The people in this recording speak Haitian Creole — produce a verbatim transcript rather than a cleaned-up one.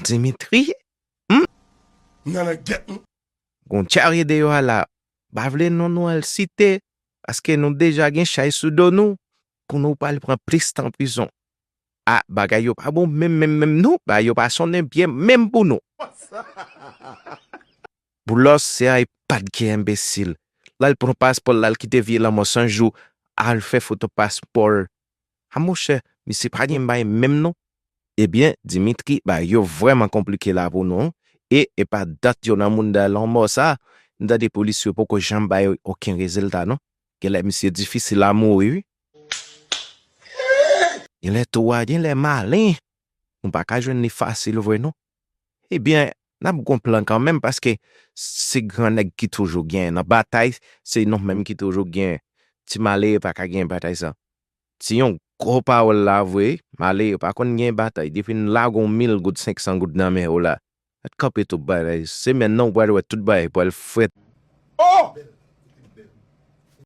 Dimitri, Nan nan gèt nou. gon dyare deyò a la. Pa vle non nou al site, paske nou deja gen chay sou do nou, pou nou pral pran plis tan prizon. A, bagay yo pa bon menm, menm, menm non, bagay yo pa sonnen byen menm pou nou. Boulos, se a e pa t gen enbesil. L al pran paspò l, l al kite vye lanmò san jou, al fè foto paspò l. A monchè, misye pa gen bay menm non. Ebyen, Dimitri, bagay yo vrèman konplike la pou nou. E, e pa dat yo nan mounda lanmò sa, m tande polis yo poko janm bay okenn rezilta non. Genlè misye difisil a mouri wi. Genlè tou a, genlè malen. Nou pa ka jwenn li fasil vre non. Ebyen, n ap gon plan kanmenm paske se gran nèg ki toujou gen nan batay, se nou menm ki toujou gen. Ti malere pa ka gen batay sa. Ti yon gwo pawòl la vre, malere pa konn gen batay. Depi n lage yon mil goud, senk san goud nan men w la, mèt kanpe tout bagay. Semèn nan ou pral wè tout bagay pral frèt. Oh!